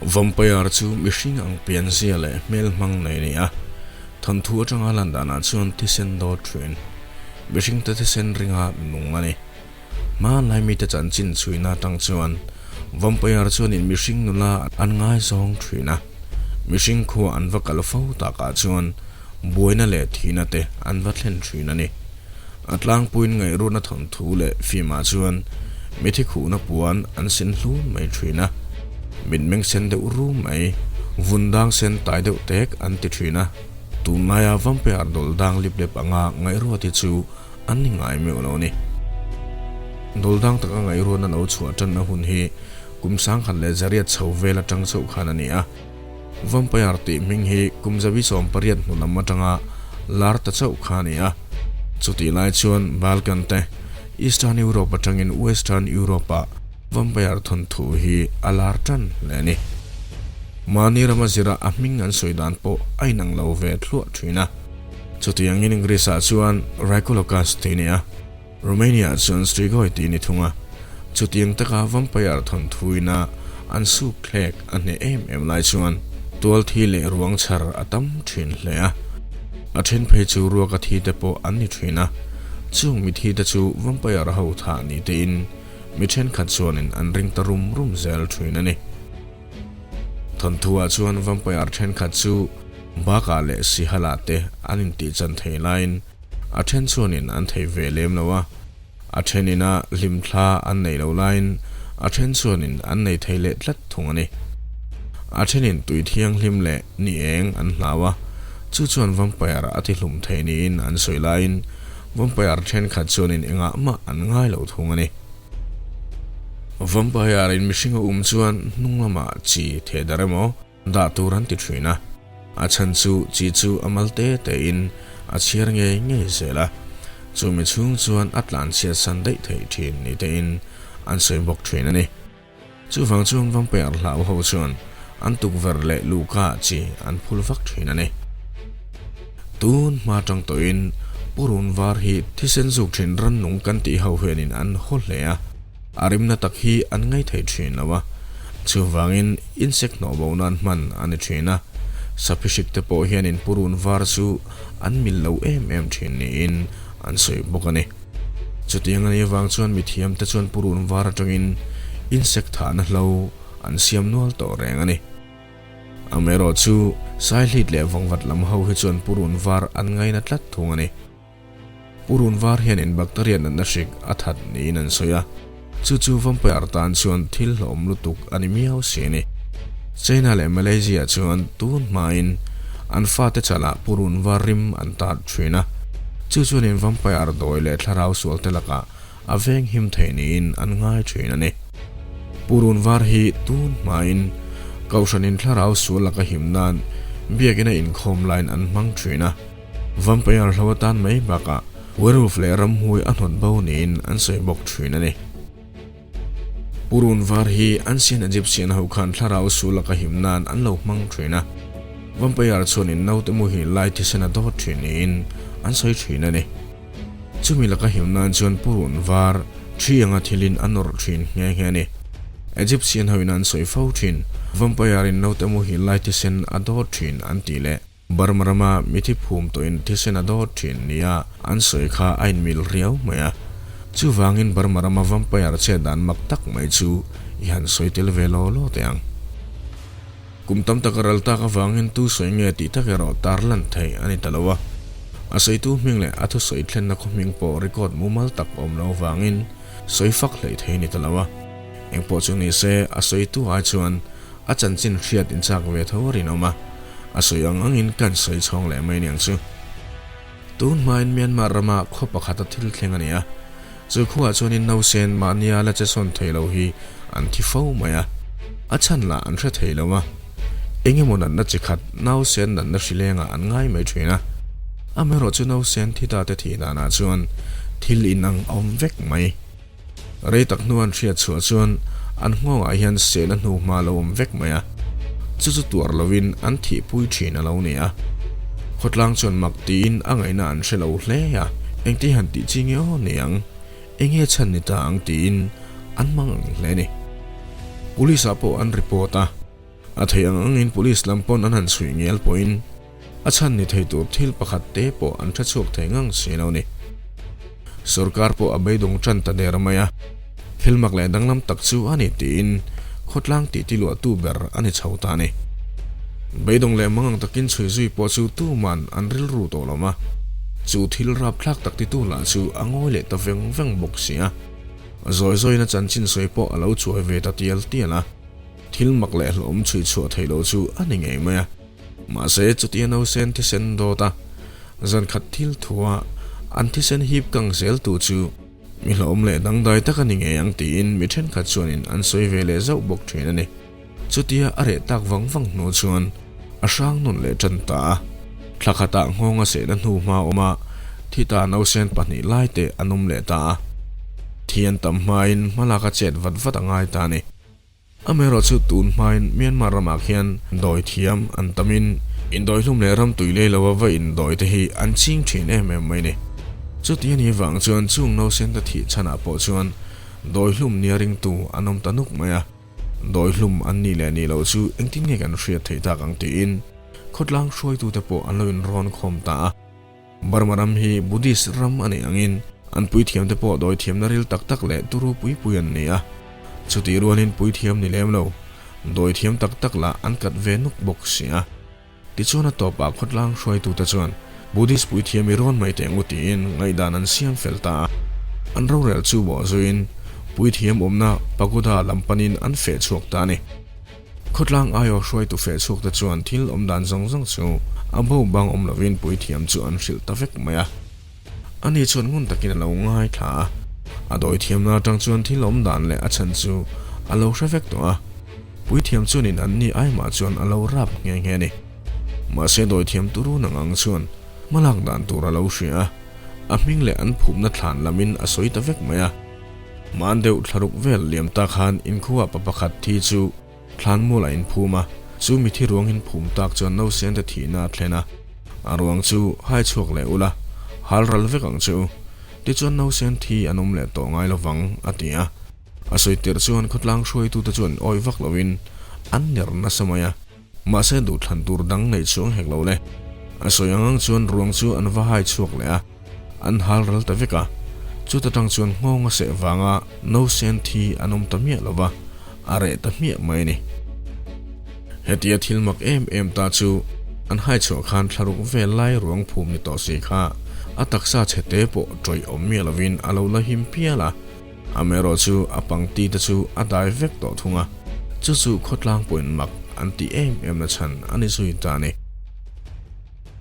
Vampire chu mihring ang pianzia leh hmelhmang nei a ni a, thawnthu atanga lan danah chuan thisen dawt thin, mihringte thisen ringa nung a ni. Hmanlai mite chanchin chhuina atang chuan Vampire chuanin mihring nula an ngaizawng thin a, mihring khua an va kal fo takah chuan buaina leh thihna te an va thlen thin a ni. A tlangpuiin ngaihruatna thawnthu leh film-ah chuan mithi khuhna puan an sin hlun mai thin a, mitmeng sen deuh rum mai, vun dang sen tai deuh tek an ti thin a, tunlaia vampire dawl dang lip lep anga ngaihruat hi chu an ni ngai meuh lo a ni. Dawl dang taka ngaihruatna lo chhuah tanna hun hi kum 1100 chho vel atang chauh khan a ni a. Vampire tih hming hi kum zavi 18 hnu lam atanga lar ta chauh kha a ni a. Chutih lai chuan Balkan te, Eastern Europe atangin Western Europe-ah Vampire thawnthu hi a lar tan hle a ni. Mahni rama zira a hming an sawi dan pawh a inang lo ve thluah thin a. Chutiangin Greece-ah chuan Vrykolakas tih a ni a. Romania chuan Strigoi tih ni thung a, chutiang taka vampire thawnthu ina an suk thlek a hneh em em lai chuan tual thi leh ruang chhar a tam thin hle a. A then phei chu ruaka thi te pawh an ni thin a, chung mithi te chu vampire ho thah ni tein mi thenkhat chuanin an ring ta rum rum zel thin a ni. Thawnthuah chuan vampire thenkhat chu Baka leh Sihala te an intihchan thei laiin A then chuanin an thei ve lem lo a, a thenina hlimthla an nei lo laiin a then chuanin an nei thei leh tlat thung a ni. A thenin tui thianghlim leh ni eng an hlau a, chu chuan vampire a ti hlum thei niin an sawi laiin vampire thenkhat chuanin engah mah an ngai lo thung a ni. Vampire in mihring a um chuan hnung lamah chi theh darh emaw, Dah tur an ti thin a, a chhan chu chi chu a mal te te in a chhiar ngei ngei zel a, chumi chhung chuan a tlan chhiat san daih theih thin ni te in an sawi bawk thin a ni. Chuvang chuan vampire hlau ho chuan an tukverh leh luhka chi an phul vak thin a ni. Tun hma tang tawhin purun var hi thisen zuk thin rannung kan tih ho hianin an haw hle a, A rimna tak hi an ngaithei thin lo a, chuvangin insect hnawh bo nan hman a ni thin a, saphihrik te pawh hianin purun var chu an mil lo em em thin niin an sawi bawk a ni. Chutiang a nih avang chuan mithiam te chuan purun var atangin insect thahna hlo an siam nual tawh reng a ni. Amaherawh chu Saihlit leh Vawngvat lam ho hi chuan purun var an ngaina tlat thung a ni. Purun var hianin bacteria natna hrik a that niin an sawi a, chu chu vampire tan chuan thil hlawm lutuk a ni miau si a ni. China leh Malaysia chuan tun hmain an fate chalah purun var rim an tat thin a, chu chuanin vampire dawi leh thlarau sualte lakah a veng him thei niin an ngai thin a ni. Purun var hi tun hmain Kohhranin thlarau sual laka him nan biakina inkhawm laiin an hmang thin a. Vampire hlo atan mai bakah werewolf leh ramhui a hnawt bo niin an sawi bawk thin a ni. Purun var hi Ancient Egyptian ho khan thlarau sul laka him nan an lo hmang thin a, vampire chuanin naute muhil lai thisen a dawt thin niin an sawi thin a ni. Chumi laka him nan chuan purun var thi anga thilin a nawrh thin nghe nghe a ni. Egyptian hoin an sawi fo thin, vampire in naute muhil lai thisen a dawt thin an tih leh. Burma rama mithi phum tawhin thisen a dawt thin nia an sawi kha a inmil riau mai a. Chuvangin Burma rama vampire chet dan mak tak mai chu i han sawi tel ve law law teh ang. Kum tam taka ral tak avangin tu sawi nge tih tak erawh tar lan theih a ni ta lo a. A sawitu hming leh a thusawi thlenna khaw hming pawh record mumal tak awm lo avangin sawi fak hleih thei a ni ta lo a. Engpawh chu ni se a sawitu ai chuan A chanchin hriat in chak ve tho a rinawm a, a sawi ang angin kan sawi chhawng leh mai niang chu. Tun hmain Myanmar rama khaw pakhata thil thleng a ni a, chu khuaah chuanin nausen mahnia la che sawn thei lo hi an thi fo mai a, a chhan lah an hre thei lo a, eng emaw natna chi khat nausen natna hri lengah an ngai mai thin a, amaherawh chu nausen thi ta te thih danah chuan thil inang a awm vek mai. Rei tak hnu an hriat chhuah chuan an nghawngah hian sehna hnu hma lo awm vek mai a, chu chu tuar lovin an thihpui thin a lo ni a. Khawtlang chuan mak tiin a ngaihna an hre lo hle a, engti han tih chi nge aw ni ang, enge chhan ni ta ang tiin an hmang ang hle a ni. Police ah pawh an report a. A theih ang angin police lam pawn an han chhui ngial pawhin a chhan ni thei tur thil pakhat te pawh an tha chhuak thei ngang si lo ni. Sorkar pawh a beidawng tan ta der mai a, thil mak leh danglam tak chu a ni tiin khawtlang titi luahtu ber a ni chho ta a ni. Beidawng leh mangang takin chhui zui pawh chu tuman an rilru tawh lo ma, chu thil rapthlak tak titu lah chu a ngawi leh ta veng veng bawk si a. Zawi zawiin a chanchin sawi pawh a lo chuai ve ta tial tial a, thil mak leh hlawm chhui chhuah theih loh chu a ni ngei mai a. Mahse, chutia nausen thisen dawt a, zan khat thil thua an thisen hip kang zel tu chu mi hlawm leh dangdai tak a ni ngei ang tiin mi thenkhat chuanin an sawi ve leh zauh bawk thin a ni. Chutia a reh tak vang vang hnu chuan a hrang nawn leh tan ta a, thla khatah nghawng a sehna hnu hma awma thi ta nausen pahnih lai te an awm leh ta a, thi an tam hmain hmalak a chet vat vat a ngai ta a ni. Amaherawhchu tun hmain Myanmar ramah khian dawi thiam an tamin indawihlum leh ram tui lei lova va indawi te hi an ching thin em em mai ni. Chuti a nih vang chuan chung nausen te thih chhanah pawh chuan dawihlum nia ringtu an awm ta nuk mai a. Dawihlum an nih leh nih loh chu engtin nge kan hriat theih tak ang tiin khawtlang hruaitute pawh an lo inrawn khawm ta a. Burma ram hi Buddhist ram a nih angin an puithiamte pawh dawithiamna ril tak tak leh turu pui pui an ni a. Chutih rualin puithiam ni lem lo, dawithiam tak tak lah an kat ve nuk bawk si a. Tichuan a tawpah khawtlang hruaitute chuan Buddhist puithiam i rawn mai teh ngu tiin ngaihdan an siam fel ta a. An rorel chu bawh zuiin puithiam awmna pagoda lam panin an feh chhuak ta a ni. Khawtlang aiawh hruaitu feh chhuakte chuan thil awmdan zawng zawng chu a bo bang awm lovin puithiam chu an hrilh ta vek mai a. Ani chuan ngun takin a lo ngaithla a, a dawithiamna atang chuan thil awm dan leh a chhan chu a lo hre vek tawh a. Puithiam chuanin anni aimah chuan a lo rap nghe nghe a ni. Mahse dawithiam turu nang ang chuan hmalak dan tur a lo hria a, a hming leh an phumna thlan lamin a sawi ta vek mai a. Hman deuh thlaruk vel liam ta khan inkhuaa pa pakhat thi chu Thlan mual a inphum a, chu mithi ruang inphum tak chuan nausen te thihna a thlen a. A ruang chu hai chhuak leh ula, hal ral vek ang che u. Tichuan nausen thi an awm leh tawh ngai lovang, a ti a. A sawi tirh chuan khawtlang hruaitute chuan awi vak loin an ner nasa mai a. Mahse duhthlan tur dang neih chuang hek lo le. A sawi ang ang chuan ruang chu an va hai chhuak leh a. An hal ral ta vek a, chuta tang chuan nghawng a seh vanga nausen thi an awm ta miah lo va, a reh ta hmiah mai a ni. Hetia thil mak em em ta chu an hai chhuah khan thlaruk vel lai ruang phum ni tawh si kha a taksa chhe te pawh tawih awm miah lovin a lo la him pial a, amaherawh chu a pangti te chu a dai vek tawh thung a, chu chu khawtlang pawhin mak an tih em em na chhan a ni zui ta a ni.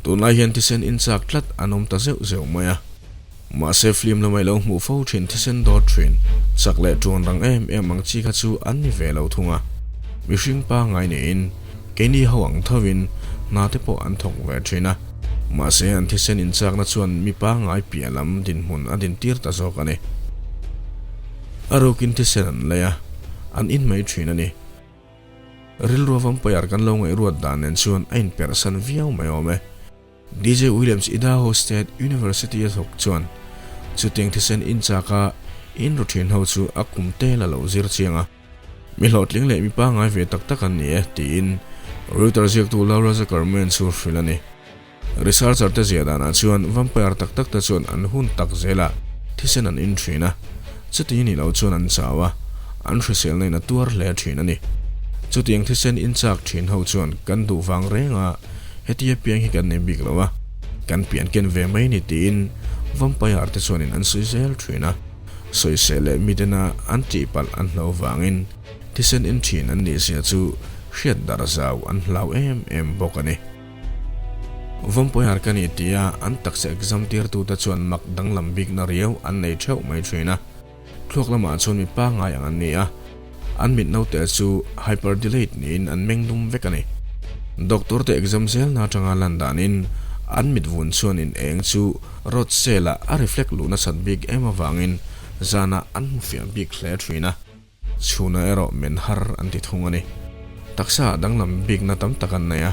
Tunlai hian thisen inchak tlat an awm ta zeuh zeuh mai a. Mahse film lamah i lo hmuh fo thin thisen dawt thin, chak leh tuan rang em em ang chi kha chu an ni ve lo thung a. Mihring pangngai niin keini ho ang thovin hna te pawh an thawk ve thin a. Mahse an thisen inchakna chuan mi pangngai piah lam dinhmun a dintir ta zawk a ni. A rukin thisen an lei a, an in mai thin a ni. Rilru vampire kan lo ngaihruat dan nen chuan a inperhsan viau mai awm e. DJ Williams Idaho State University a thawk chuan chutiang thisen inchaka in ru thin ho chu a kum tel a lo zir chiang a. Mi hlawhtling leh mi pangngai ve tak tak an ni e, tiin Reuters ziaktu Laura Zuckerman chu hrilh a ni. Researcher te ziah danah chuan vampire tak tak te chuan an hun tak zelah thisen an in thin a, chuti ni lo chuan an chau a, an hriselna in a tuar hle thin a ni. Chutiang thisen in chak thin ho chuan kan duh vang reng a, hetia piang hi kan nei bik lo a, kan pian ken ve mai ni tiin vampire te chuanin an sawi zel thin a, sawisel leh mitena an tihpalh an hlo vangin thisen in thin an nih zia chu hriat dar zau an hlau em em bawk a ni. Vampire ka ni tia an taksa exam tirtute chuan mak danglam bikna riau an nei theuh mai thin a. Thluak lamah chuan mi pangngai ang an ni a, an mit naute chu hyperdilate niin an meng dum vek a ni. Doctor te exam zelna atanga lan danin an mit vun chuan in eng chu rod cell ah a reflect luh nasat bik em avangin zanah an hmu fiah bik hle thin a. Chhuna erawh men har an ti thung a ni. Taksa ah danglam bikna tam tak an nei a,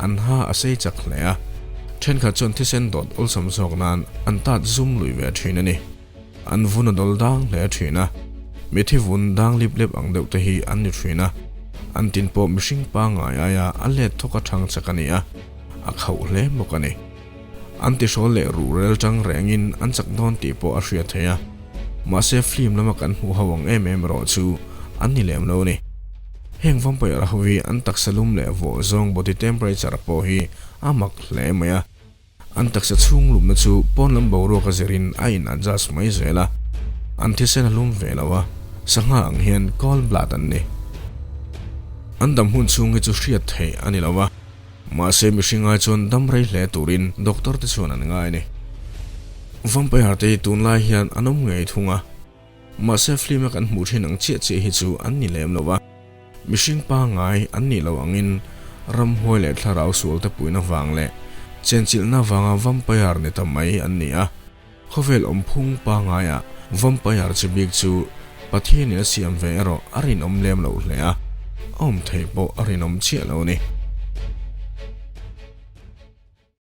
an ha a sei chak hle a. Thenkhat chuan thisen dawt awlsam zawk nan an tat zum lui ve thin a ni. An vun a dawl dang hle thin a, mithi vun dang lip lep ang deuh te hi an ni thin a. An tin pawh mihring pangngai aia a let thawk a thang chak a ni a, a khauh hle bawk a ni. An tihrawl leh ruhrel tang rengin an chak dawn tih pawh a hriat theih a, mahse film lama kan hmuh ho ang em em erawh chu an ni lem lo a ni. Heng vampire ho hi an taksa lum leh vawh zawng body temperature pawh hi a mak hle mai a. An taksa chhung lumna chu pawn lam boruak a zirin a in adjust mai zel a, an thisen a lum ve lo a, sangha ang hian cold blood an ni. An dam hun chhung hi chu hriat theih a ni lo a, mahse mihring ai chuan dam rei hle turin doctor te chuan an ngai a ni. Vampire te hi tunlai hian an awm ngei thung a, mahse film a kan hmuh thin ang chiah chiah hi chu an ni lem lo a. Mihring pangngai an nih loh angin ramhuai leh thlarau sualte puihna vang leh chenchilhna vanga vampire ni ta mai an ni a. Khawvel awmphung pangngaiah vampire chi bik chu Pathianin a siam ve erawh a rinawm lem loh hle a, a awm theih pawh a rinawm chiah lo a ni.